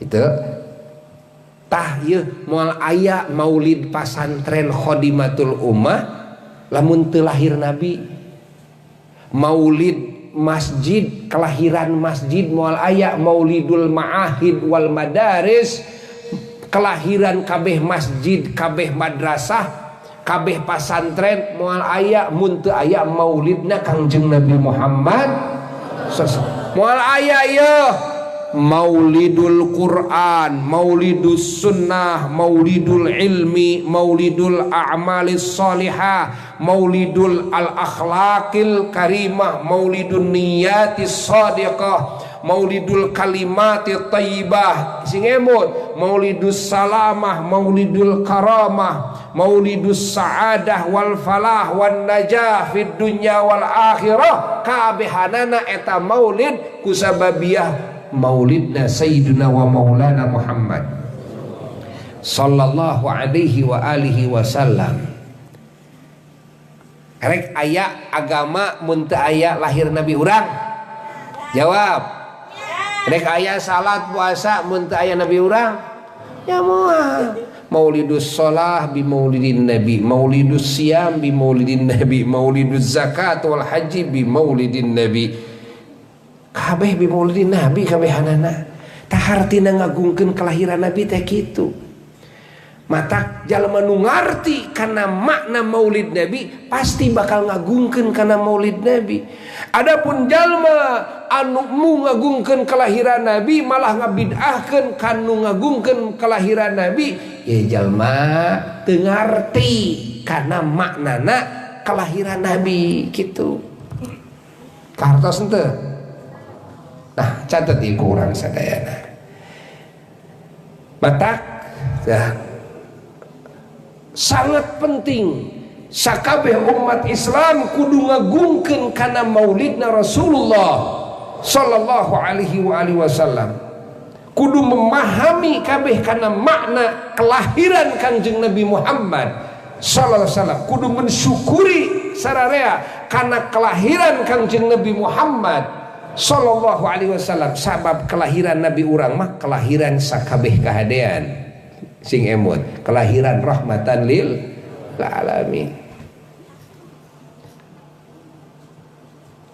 Itu tah ieu moal aya maulid pasantren Khodimatul Ummah lamun teu lahir Nabi. Maulid masjid kelahiran masjid moal aya maulidul ma'ahid wal madaris kelahiran kabeh masjid kabeh madrasah kabeh pasantren moal aya mun teu aya maulidna Kangjeng Nabi Muhammad. Moal aya ieu maulidul Quran, maulidus sunnah, maulidul ilmi, maulidul a'malis sholihah, maulidul al akhlaqil karimah, maulidun niyatis shadiqah, maulidul kalimati thayyibah, sing emut, maulidus salamah, maulidul karamah, maulidus sa'adah wal falah wan najah fid dunya wal akhirah. Kabehanana eta maulid kusababiah maulidna sayyiduna wa maulana Muhammad sallallahu alaihi wa alihi wasallam. Rek aya agama mun teu aya lahir Nabi urang, Jawab. Rek aya salat puasa mun teu aya nabi urang? Ya moal. Maulidus shalah bi maulidin nabi, maulidus siam bi maulidin nabi, mauliduz zakat wal haji bi maulidin nabi. Kabeh bi maulidin nabi kabehanana. Tah hartina ngagungkeun kelahiran nabi teh kitu. Matak jalma nu ngarti kana makna maulid nabi pasti bakal ngagungkeun kana maulid nabi. Adapun jalma anu mu ngagungkeun kelahiran nabi malah ngabid'ahkeun kanu ngagungkeun kelahiran nabi, ya jalma teu ngarti kana maknana kelahiran nabi kitu. Kartos henteu? Nah, catet ieu ku urang sadayana. Matak ya, sangat penting sakabeh umat Islam kudu ngagungkeun kana maulidna Rasulullah sallallahu alaihi wa alihi wasallam. Kudu memahami kabeh kana makna kelahiran Kangjeng Nabi Muhammad sallallahu alaihi wasallam. Kudu mensyukuri sararea kana kelahiran Kangjeng Nabi Muhammad sallallahu alaihi wasallam. Sabab kelahiran Nabi urang mah kelahiran sakabeh kahadean. Sing emut kelahiran rahmatan lil alamin.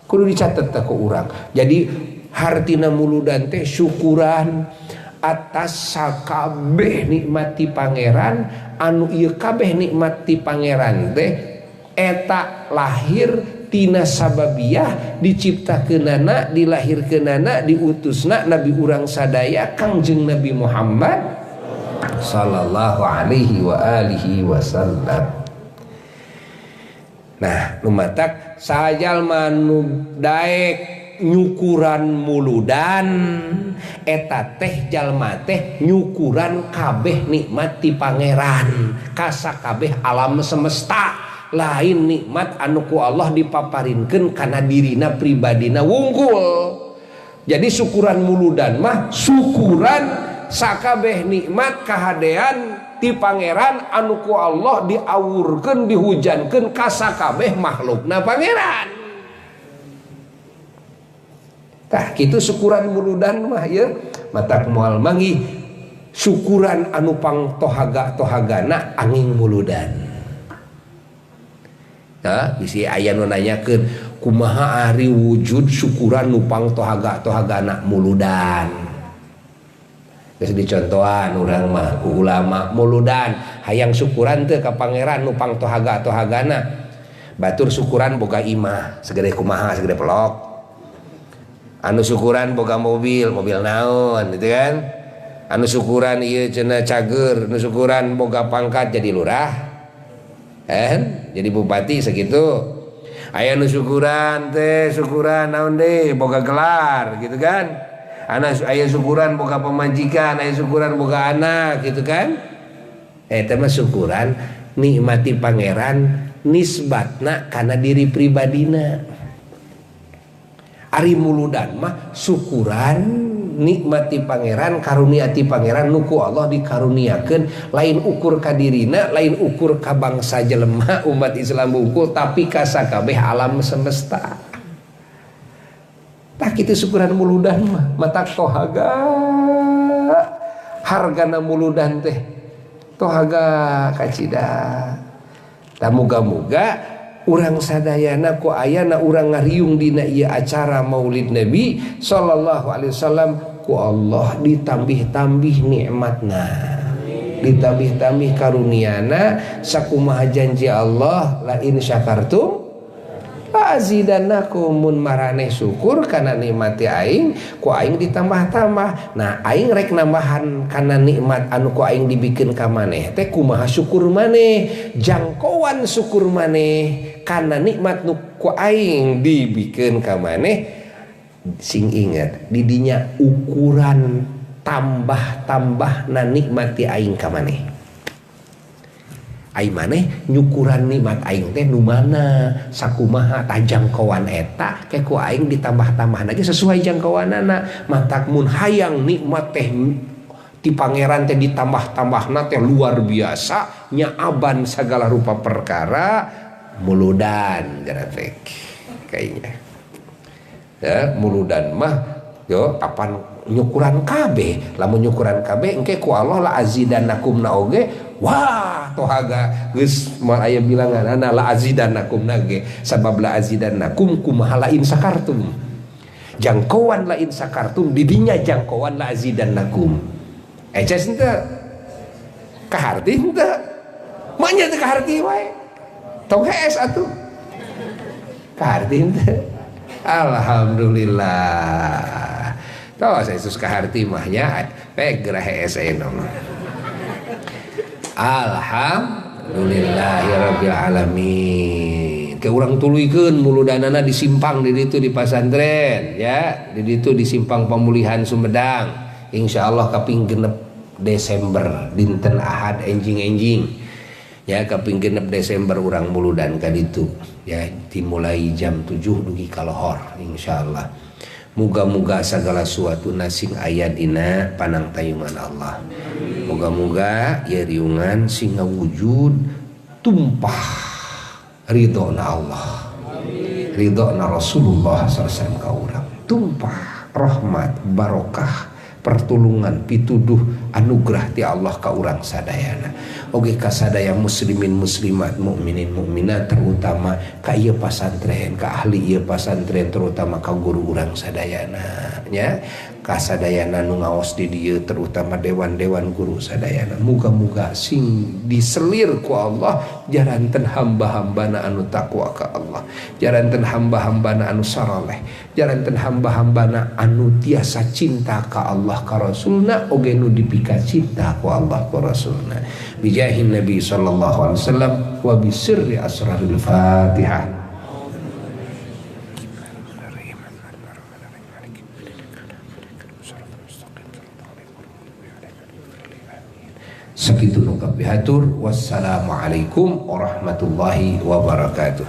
Kudu dicatat ku urang. Jadi hartina muludan teh syukuran atas sakabeh nikmati pangeran anu ieu kabeh nikmati pangeran teh eta lahir tina sababiah diciptakeunana dilahirkeunana diutusna nabi urang sadaya Kangjeng Nabi Muhammad sallallahu alaihi wa alihi wasallam. Nah, nu matak sajalma nu daek nyukuran muludan eta teh jalma teh nyukuran kabeh nikmat ti pangeran kasakabeh alam semesta, lain nikmat anu ku Allah dipaparinkeun kana dirina pribadina wungkul. Jadi syukuran muludan mah syukuran sakabeh nikmat kahadean ti pangeran anu ku Allah diawurkeun dihujankeun ka sakabeh makhlukna pangeran. Tah kitu syukuran muludan mah ye matak moal manggih syukuran anu pangtohaga-tohagana angin muludan. Nah, bisi aya nu nanyakeun kumaha ari wujud syukuran nu pangtohaga-tohagana muludan. Geus dicontohan urang mah ku ulama muludan hayang syukuran teu ka pangeran nu pangtohaga-tohagana. Batur syukuran boga imah segede kumaha segede pelok. Anu syukuran boga mobil, mobil naon gitu kan. Anu syukuran ieu cenah cager, anu syukuran boga pangkat jadi lurah. Jadi bupati segitu. Aya nu syukuran teh syukuran naon deui boga gelar gitu kan. Aya syukuran boga pemajikan, aya syukuran boga anak gitu kan. Eta mah syukuran nikmati pangeran nisbatna kana diri pribadina. Ari muludan mah syukuran nikmati pangeran, karuniati pangeran nu ku Allah dikaruniakeun, lain ukur ka dirina, lain ukur ka bangsa jelema umat Islam bungkul, tapi ka sakabeh alam semesta. Tah kitu syukuran muludan mah matak tohaga hargana muludan teh tohaga kacida. Tah muga-muga urang sadayana ku ayana urang ngariung dina ieu acara Maulid Nabi sallallahu alaihi wasallam ku Allah ditambih-tambih nikmatna, ditambih-tambih karuniana sakumaha janji Allah la in syakartum azidannakum, mun maraneh syukur kana nikmati aing ku aing ditambah-tambah. Nah aing rek nambahan kana nikmat anu ku aing dibikeun ka maneh teh kumaha syukur maneh, jangkauan syukur maneh kana nikmat nu ku aing dibikeun ka maneh. Sing ingat didinya ukuran tambah-tambahna nikmati aing ka maneh. Aing maneh nyukuran nikmat aing teh nu mana sakumaha tah jangkauan eta ke ku aing ditambah-tambah lagi sesuai jangkauanana. Matak mun hayang nikmat teh ti pangeran teh ditambah-tambahna teh luar biasa nyaaban segala rupa perkara muludan jaratek kayaknya. Ya, muludan mah yo apan nyukuran kabeh, lamun nyukuran kabeh engke ku Allah la azidanakum na oge. Wah, tohaga geus moal aya bilanganana la azidanakum na ge, sabab la azidanakum kumaha la in sakartum. Jangkauan la in sakartum didinya jangkauan la azidanakum. Eces henteu? Kaharti henteu? Manya teu kaharti wae. Tong hees atuh. Kaharti henteu? Alhamdulillah. Toh saya sus kaharti mah nya pegerah hees ayeuna mah. Alhamdulillahirabbil alamin. Ke urang tuluykeun muludanana di simpang di ditu di pasantren ya, di ditu di simpang Pemulihan Sumedang. Insyaallah kaping 6 Desember dinten Ahad enjing-enjing ya, kaping 6 Desember urang muludan ka ditu ya, dimulai jam 7 dugi ka lohor insyaallah. Muga-muga sagala suatuna sing aya dina panangtayungan Allah. Muga-muga ieu riungan sing ngawujud tumpah ridhona Allah, ridhona Rasulullah sallallahu alaihi wasallam ka urang, tumpah rahmat barokah pertulungan pituduh anugerah ti Allah ka urang sadayana. Oge ka sadaya muslimin muslimat mukminin mukminat, terutama ka ieu pasantren, ka ahli ieu pasantren, terutama ka guru urang sadayana nya, ka sadayana nu ngaos di dieu, terutama dewan-dewan guru sadayana. Muga-muga sing diselir ku Allah jaranten hamba-hambana anu takwa ka Allah, jaranten hamba-hambana anu saroleh, jaranten hamba-hambana anu tiasa cinta ka Allah ka Rasulna, oge nu dipika cinta ku Allah ku Rasulna. Bijahin Nabi sallallahu alaihi wasallam wa bisirri asraril Fatihah. Sakitu nu kapihatur. Wassalamualaikum warahmatullahi wabarakatuh.